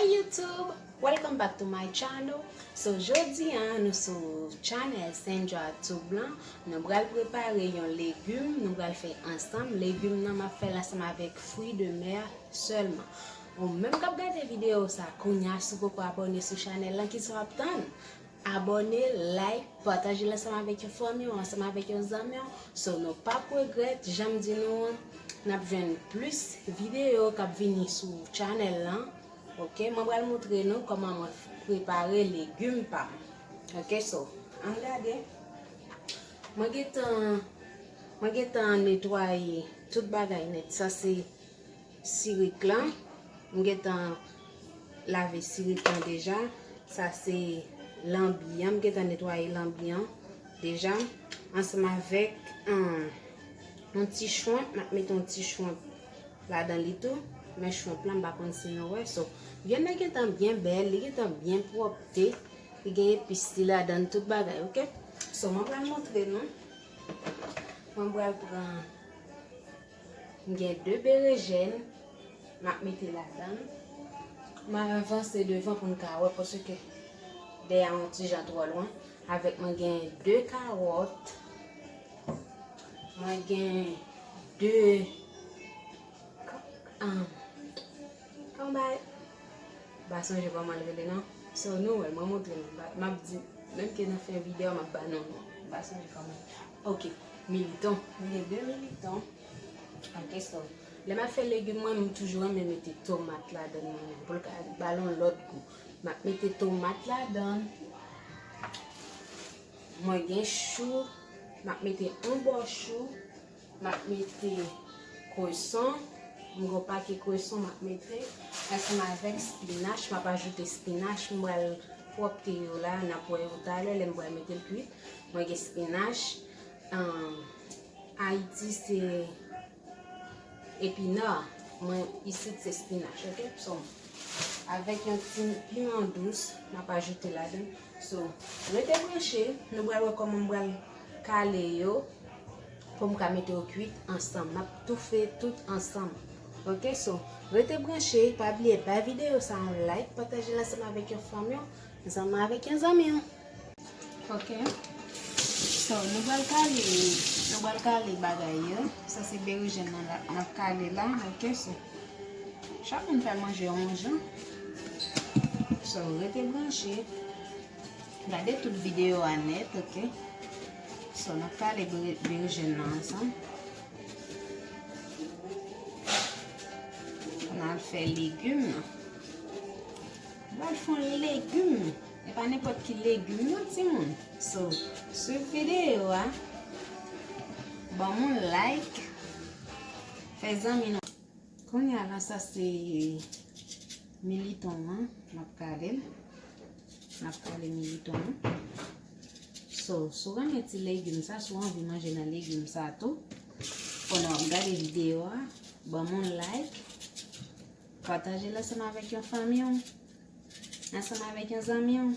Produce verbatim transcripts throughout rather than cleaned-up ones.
YouTube, welcome back to my channel. So, jodi a, nou sou channel Sandra Tube lan. Nou pral prepare yon legim, nou pral fè ansanm. Legim nan, m ap fè l ansanm avèk fruits de mer sèlman. Ou menm k ap gade videyo sa kounye a, si w poko abòne sou chanèl lan, kisa w ap tann? Abòne, like, pataje l ansanm avèk yon fanmi w, ansanm avèk yon zanmi w. So, nou p ap regrèt, jan m di nou an, n ap jwenn plis videyo k ap vini sou chanèl lan. Ok, mwen pral montre nou kòman mwen prepare legim pa m. Ok, so, ann gade. Mwen gentan, mwen gentan netwaye tout bagay nèt. Sa se sirik lan. M gentan lave sirik lan deja. Sa se lanbi an. M gentan netwaye lanbi an deja. Ansanm avèk, um, yon ti chwemp. M ap mete yon ti chwemp ladan li tou. Men chwemp lan, m pa konn si nou wè. So, vyann nan gentan byen bèl, li gentan byen pwòpte. Li gen epis li ladan, tout bagay, ok? So, mwen pral montre nou. Mwen pral pran, m gen de berejèn, m ap mete ladan. M a avanse devan pou n ka wè, paske dèyè a yon ti jan twò lwen. Avèk mwen gen de kawòt. Mwen gen de, ah, kòman, m pa sonje kòman l rele non. So, nou wè, mwen montre nou. M ap di, menm ke nan fen videyo, m ap ba nou non. M pa sonje kòman. Ok, militon. Mwen gen de militon. Ok, so, lè m ap fè legim mwen, m toujou renmen mete tomat ladan mwen, pou l ka ba l yon lòt gou. M ap mete tomat ladan. Mwen gen chou, m ap mete yon bò chou, m ap mete kweson, m gen yon pake kweson m ap mete, ansanm avèk spinach, m ap ajoute spinach, m pral pwòpte yo la, n ap wè yo talè, lè m pral mete l kwit. Mwen gen spinach, um, Ayiti se epina, mwen isit se spinach, ok? So, avèk yon ti piman dous, m ap ajoute ladan. So, rete branche, nou pral wè kòman m pral kale yo pou m ka mete yo kwit ansanm. M ap toufe tout ansanm. Ok, so, rete branche, pa bliye bay videyo sa yon like, pataje l ansanm avèk yon fanmi w, ansanm avèk yon zanmi w. Ok. So, nou pral kale, nou pral kale bagay yo. Sa se berejèn nan la, n ap kale la. Ok, so, chak moun fè manje yon jan. So, rete branche. Gade tout videyo a nèt, ok? So, n ap kale bere-, berejèn nan ansanm. N al fè legim nan. N al fè yon legim. E pa nenpòt ki legim non, timoun. So, swiv videyo a. Ban m yon like. Fè zanmi nou. Kounye a la, sa se militon an, m ap kale l. M ap kale militon an. So, si w renmen ti legim sa, si w anvi manje nan legim sa tou, pandan w ap gade videyo a, ban m yon like, pataje l ansanm avèk yon fanmi w, ansanm avèk yon zanmi w.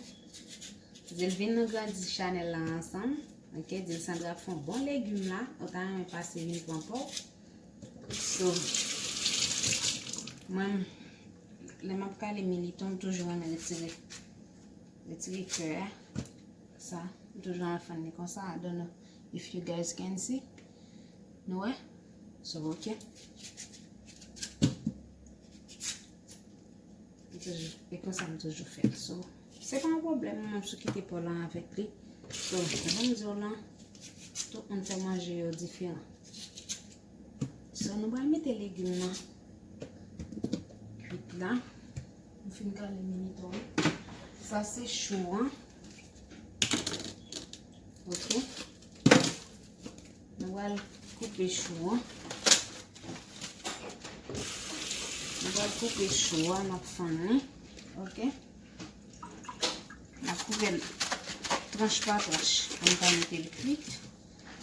Di l vin nou grandi chanèl la ansanm, ok? Di l Sandra ap fè yon bon legim la, ou ta renmen pase vin pran pa w. So, mwen, lè m ap kale militon, m toujou renmen retire, retire kè a. Sa, m toujou renmen fann li konsa. I don't know if you guys can see. Nou wè? So, ok. M toujou, e konsa m toujou fè l. So, se pa yon pwoblèm, mwen menm sou kite pa w lan avèk li. So, jan m di w lan, tout moun fè manje yo diferan. So, nou pral mete legim nan kwit la. M fin kale militon an. Sa se chou an. Ok. Nou pral koupe chou an. Nou pral koupe chou an, n ap fann li. Ok. N ap koupe l tranch pa tranch pou n ka mete l kwit.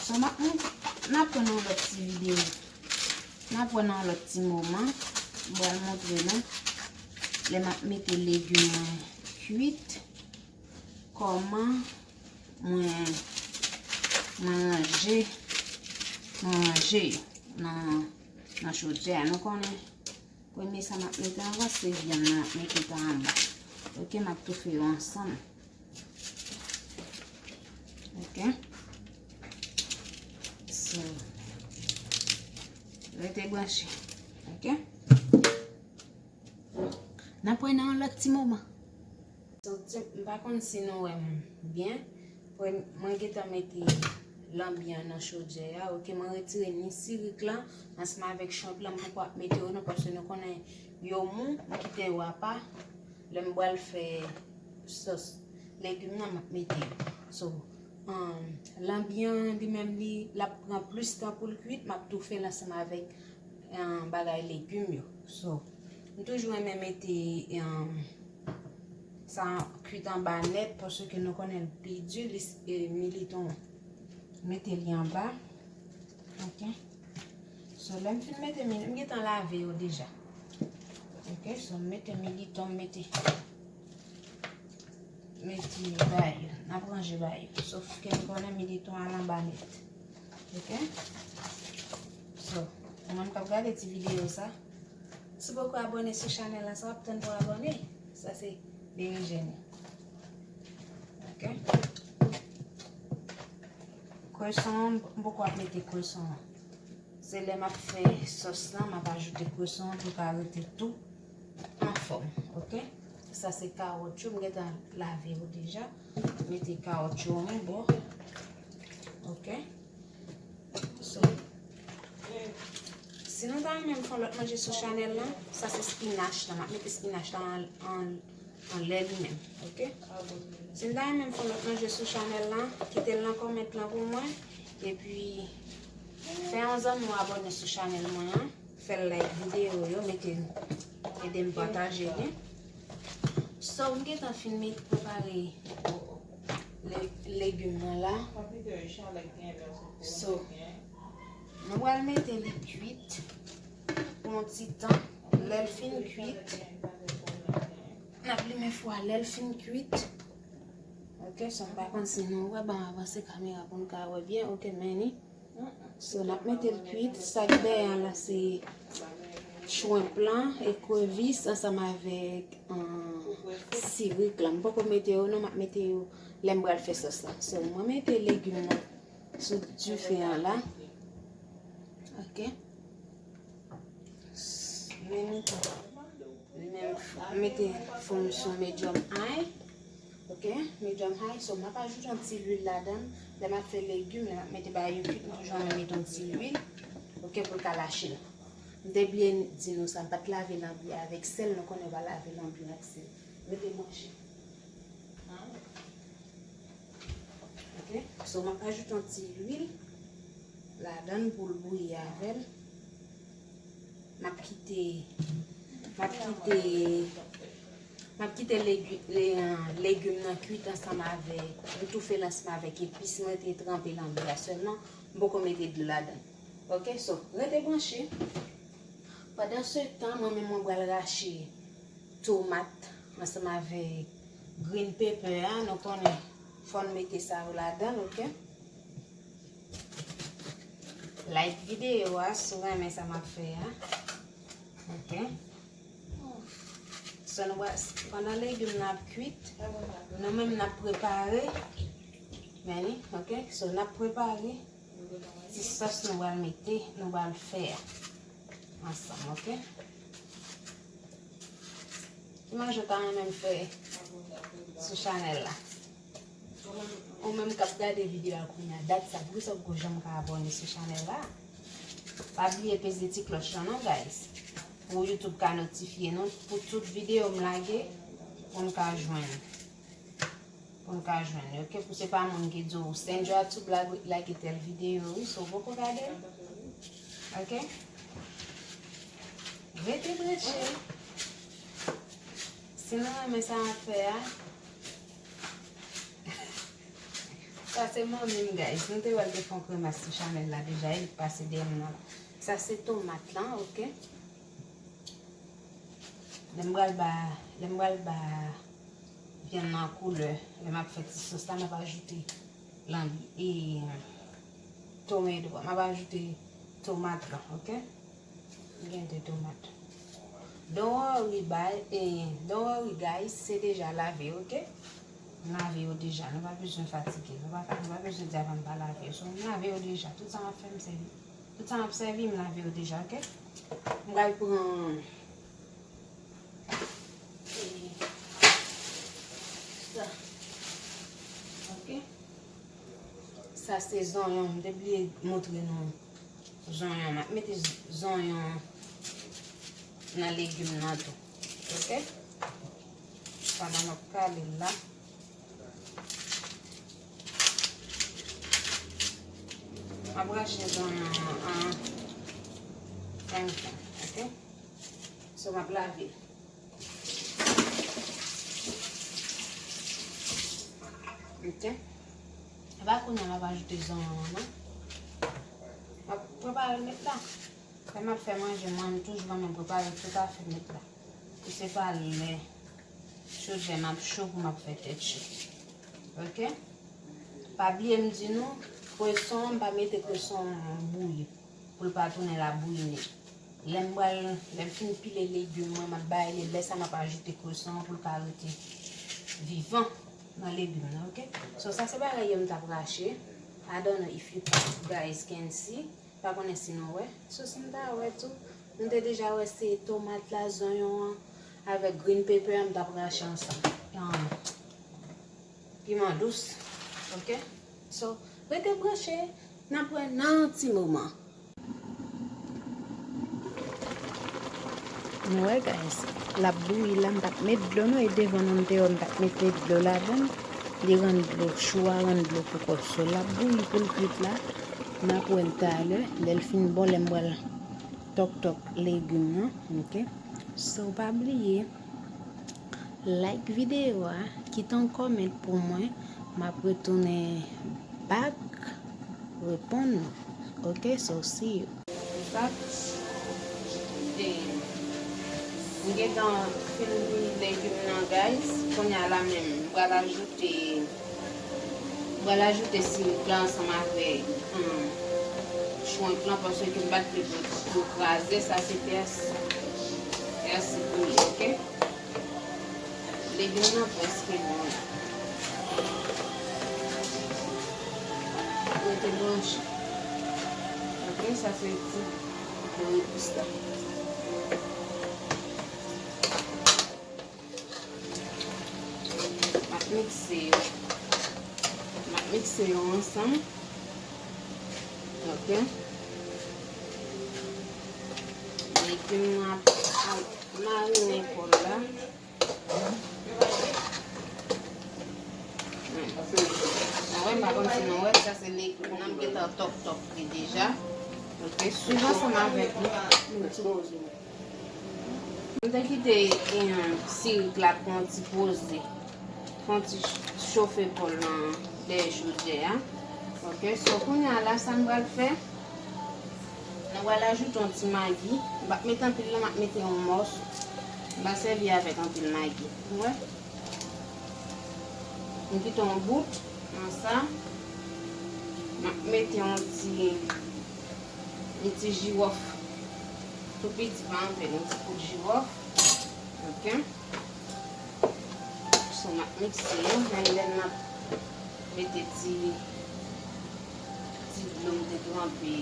So, m ap, n ap pran yon lòt ti videyo. N ap pran yon lòt ti moman. M pral montre nou lè m ap mete legim mwen kwit, kòman mwen, mwen ranje, mwen ranje yo nan, nan chodyè a. Nou konnen Premye sa m ap mete anvan se vyann nan, m ap mete pa anba. Ok, m ap toufe yo ansanm. Ok. So, rete branche. Ok. N ap wè nan yon lòt ti moman. So, ti, m pa konn si nou wè m byen. Mwen, mwen gentan mete lanbi an nan chodyè a. Ok, mwen retire ni sirik lan ansanm avèk shrimp lan. M poko ap mete yo non, paske nou konnen yo mou, m kite yo apa. Lè m pral fè sòs legim nan, m ap mete yo. So, um, lanbi an li menm, li, l ap pran plis tan pou l kwit, m ap toufe l ansanm avèk, um, bagay legim yo. So, m toujou renmen mete, um, sa kwit anba nèt, paske nou konnen l pi di, li, e, militon mete li anba. Ok. So, lè m fin mete mili, m gentan lave yo deja. Ok, so, m mete militon, m mete, mete ba yo. N ap ranje ba yo. Sof ke m konnen militon al anba nèt. Ok? So, ou menm k ap gade ti videyo sa, si w poko abòne sou chanèl la, sa w ap tann pou abòne? Sa se Berejèn. Ok? Kreson an, m poko ap mete kreson an. Se lè m ap fè sòs lan, m ap ajoute kreson an pou l ka rete tou anfòm, ok? Sa se kawòt yo, m gentan lave yo deja. Mete kawòt yo an bò. Ok? So, si nou ta renmen m fè yon lòt manje sou chanèl lan, sa se spinach lan. M ap mete spinach lan an, an, anlè li menm, ok? Si nou ta renmen m fè yon lòt manje sou chanèl lan, kite l nan kòmant lan pou mwen. Epi, fè yon zanmi w abòne sou chanèl mwen an. Fè l like videyo yo, mete, ede m pataje li. So, m gentan fin met, prepare le-, legim nan la. So, nou pral mete li kwit pou yon ti tan. Lè l fin kwit, n ap limen fou a lè l fin kwit. Ok, so m pa konn si nou wè, ban m avanse kamera pou n ka wè byen. Ok, men ni. So, n ap mete l kwit. Sa k dèyè an la, se shrimp lan, ekrevis ansanm avèk, um, sirik lan. M poko mete yo non, m ap mete yo lè m pral fè sòs la. So, mwen mete legim nan sou dife an la. Ok. Men nou Li menm, m mete fou m sou medium high. Ok, medium high. So, m ap ajoute yon ti lwil ladan l. Lè m ap fè legim, lè m ap mete bagay yo kwit, m toujou renmen mete yon ti lwil. Ok, pou l ka lache l. M te bliye di nou sa, m pa t lave lanbi avèk sèl, nou konnen yo pa lave lanbi ak sèl. Mete manje. Ok, so m ap ajoute yon ti lwil ladan l pou l bouyi avè l. M ap kite, m ap kite, m ap kite legi-, le-, legim nan kwit ansanm avèk, m toufe l ansanm avèk epis mwen te tranpe lanbi a sèlman, m poko mete dlo ladan. Ok, so, rete branche. Pandan se tan, mwen menm mwen pral rache tomat ansanm avèk green pepper a, nou konnen fò n mete sa yo ladan l, ok? Like videyo a si w renmen sa m ap fè a. Ok. So, nou pral, pandan legim nan ap kwit, nou menm n ap prepare. Men li, ok? So, n ap prepare ti sòs nou pral mete, nou pral fè a ansanm, ok? Ki manje w ta renmen m fè sou chanèl la? Ou menm k ap gade videyo a kounye a, dat sa, poukisa w poko janm ka abòne sou chanèl la? Pa bliye peze ti klòch lan non, guys. Pou YouTube ka notifye nou pou tout videyo m lage, pou n ka jwenn, pou n ka jwenn li, ok? Pou se pa moun ki di w, Sandra Tube la, like tèl videyo, wi, so w poko gade l, ok? Rete branche. Si nou renmen sa m ap fè a, sa se manmi m, guys. Nou te wè l te fè yon kremas sou chanèl la deja, e li k pase dèyè m nan la. Sa se tomat lan, ok? Lè m pral ba, lè m pral ba vyann nan koulè, lè m ap fè ti sòs la, m ap ajoute lanbi, e, tomato, m ap ajoute tomat lan, ok? M gen de tomat. Don't worry, bye, eh, don't worry, guys, se deja lave, ok? M lave yo deja, nou pa bezwen fatige, nou pa, nou pa bezwen di avan m pa lave yo. So, m lave yo deja, tout sa m ap fè, m sèvi. Tout sa m ap sèvi, m lave yo deja, ok? M pral pran, eh, sa. Ok? Sa se zonyon, m te bliye montre nou zonyon. M ap mete zonyon nan legim nan tou. Ok? Pandan m ap kale l la. M ap rache zonyon an an senk tan, ok? So, m ap lave l. Ok? E pa kounye a m ap ajoute zonyon an, non. M ap prepare l nèt la. Lè m ap fè manje, mwen, m toujou renmen prepare tout afè nèt la. E se pa lè chodyè m ap cho pou m ap fè tèt cho. Ok? Pa bliye m di nou, kreson an, m pa mete kreson an bouyi pou l pa tounen labouyi nèt. Lè m pral, lè m fin pile legim mwen, m ap bay li, lè sa m ap ajoute kreson an pou l ka rete vivan nan legim nan, ok? So, sa se bagay yo m t ap rache. I don't know if you guys can see. Pa konnen si nou wè. So, si n ta wè tou, nou te deja wè se tomat la, zonyon an, avèk green pepper an, m t ap rache ansanm. An, piman dous. Ok? So, rete branche, n ap wè nan yon ti moman. Nou wè, guys, l ap bouyi la, m pa t met dlo non, e devan nou m te wè m pa t mete dlo ladan l. Li rann dlo, chou a rann dlo pou kò l. So, l ap bouyi pou l kwit la. N ap wè l talè, lè l fin bon, lè m pral tòk tòk legim nan, ok? So, pa bliye, like videyo a, kite yon comment pou mwen, m ap retounen back reponn nou. Ok, so see you. Sa, e, m gentan fin bouyi legim nan, guys. Kounye a la menm, m pral ajoute, m pral ajoute sirik la ansanm avèk, um, shrimp lan, paske m pa t vle pou, pou kraze. Sa se pèsi, pèsi bouyi, ok? Legim nan prèske bon la. Rete branche. Ok, sa se ti boul epis la. M ap mikse yo. M ap mikse yo ansanm. Ok. Legim nan ap, ap marinen kò l la. Hmm. Mwen pa konn si nou wè, sa se legim nan m gentan tòk tòk li deja. Ok, swiv ansanm avèk nou. M te kite, eh, sirik la pran yon ti poze, pran yon ti ch-, chofe kò l nan dèyè chodyè a. Ok, so kounye a la, sa m pral fè, nou pral ajoute yon ti magi. M p ap mete anpil non, m ap mete yon mòso. M pa sèvi avèk anpil magi. Ou wè? M kite yon bout nan sa. M ap mete yon ti, yon ti jiwòf. Tou piti, pa anpil, yon ti poud jiwòf. Ok. So, m ap mikse yo. Men lè m ap mete ti, ti dlo m te tranpe.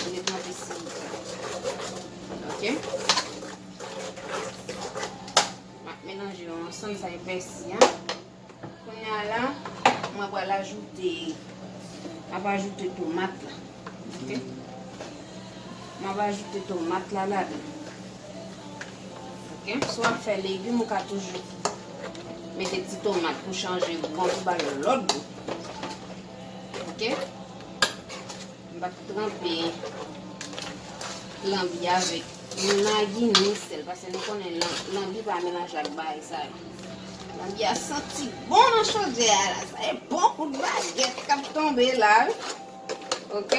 M te tranpe sirik la. Ok. M ap melanje yo ansanm, sa e pèsi a. Kounye a la, mwen pral ajoute, m ap ajoute tomat la. Ok? M ap ajoute tomat la ladan. Ok? Si w ap fè legim, ou ka toujou mete ti tomat pou chanje gou an, pou ba l lòt gou. Ok? M pa t tranpe lanbi avèk ni magi, ni sèl, paske nou konnen lan-, lanbi pa melanje ak bagay sa yo. Lanbi a santi bon nan chodyè a la. Sa e bon kout bagèt k ap tonbe la, wi. Ok?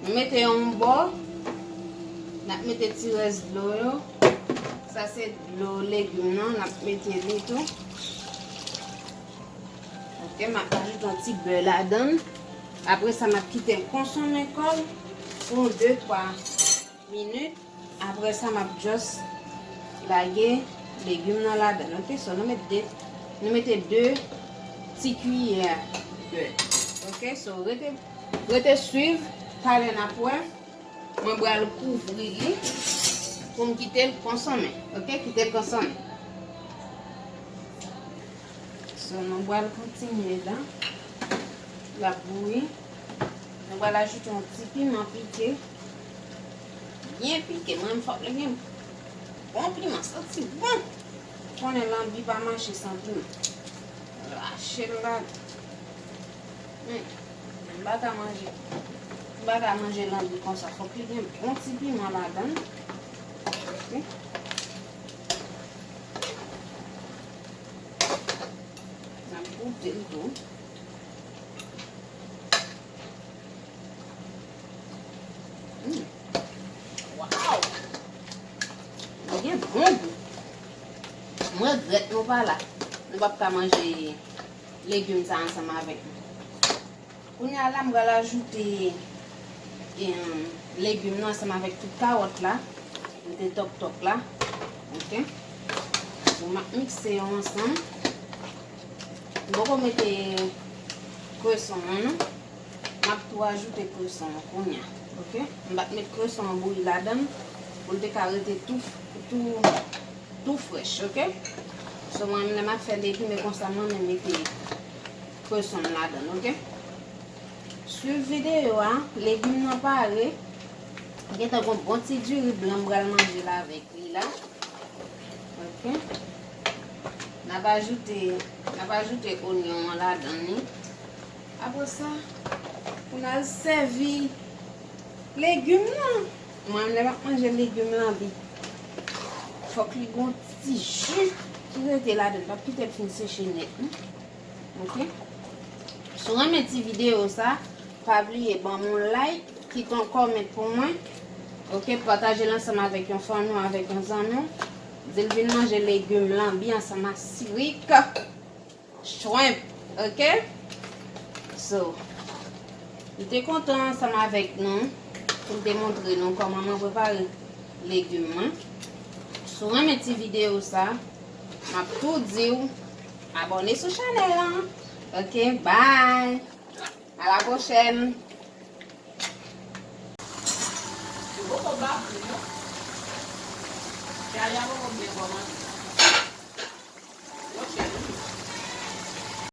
M mete yon bò. N ap mete ti rès dlo yo. Sa se dlo legim nan. N ap mete li tou. Ok, m ap ajoute yon ti bè ladan l. Apre sa, m ap kite l konsome kò l pou de twa minit. Apre sa, m ap just lage legim nan ladan l, ok? So, nou met de, nou mete de ti kiyè. Ok, so, rete, rete swiv, talè n ap wè. Mwen pral kouvri li pou m kite l konsonmen, ok? Kite l konsonmen. So, nou pral kontinye la. L ap bouyi. Nou pral ajoute yon ti piman pike. Byen pike. Mwen, fòk li gen bon piman, santi bon. Konnen lanbi pa mache san piman. Rache l la. Hmm. M pa ka manje, m pa ka manje lanbi konsa. Fòk li gen bon ti piman ladan l. Ok. N ap goute l tou. Mm. Waw! Li gen bon gou. M regrèt nou pa la. Nou p ap ka manje legim sa ansanm avèk nou. Kounye a la, m pral ajoute, em, legim nan ansanm avèk tout kawòt la. Mete tòk tòk la. Ok. So, m ap mikse yo ansanm. M poko mete kreson an non. M ap tou ajoute kreson an kounye a. Ok. M ap met kreson an bouyi ladan l pou l te ka rete tou, tou, tou frèch, ok? So, mwen menm lè m ap fè legim, e konsa mwen menm mete kreson m ladan l, ok? Swiv videyo a, legim nan pare. Gentan gon bon ti diri blan m pral manje l avèk li la. Ok. N ap ajoute, n ap ajoute onyon an ladan li. Apre sa, pou n al sèvi legim nan. Mwen, lè m ap manje legim lanbi, fòk li gon ti ji ki rete ladan l. P ap kite l fin seche nèt, non. Ok. Si w renmen ti videyo sa, pa bliye ban m yon like, kite yon comment pou mwen. Ok, pataje l ansanm avèk yon fanmi w, avèk yon zanmi w. Di l vin manje legim lanbi ansanm ak sirik. Shrimp, ok? So, m te kontan ansanm avèk nou pou m te montre nou kòman mwen prepare legim mwen. Si w renmen ti videyo sa, m ap tou di w abòne sou chanèl lan. Ok, bye! A la pwochèn! Yo poko ba pou yo. Kay la poko byen kòmanse.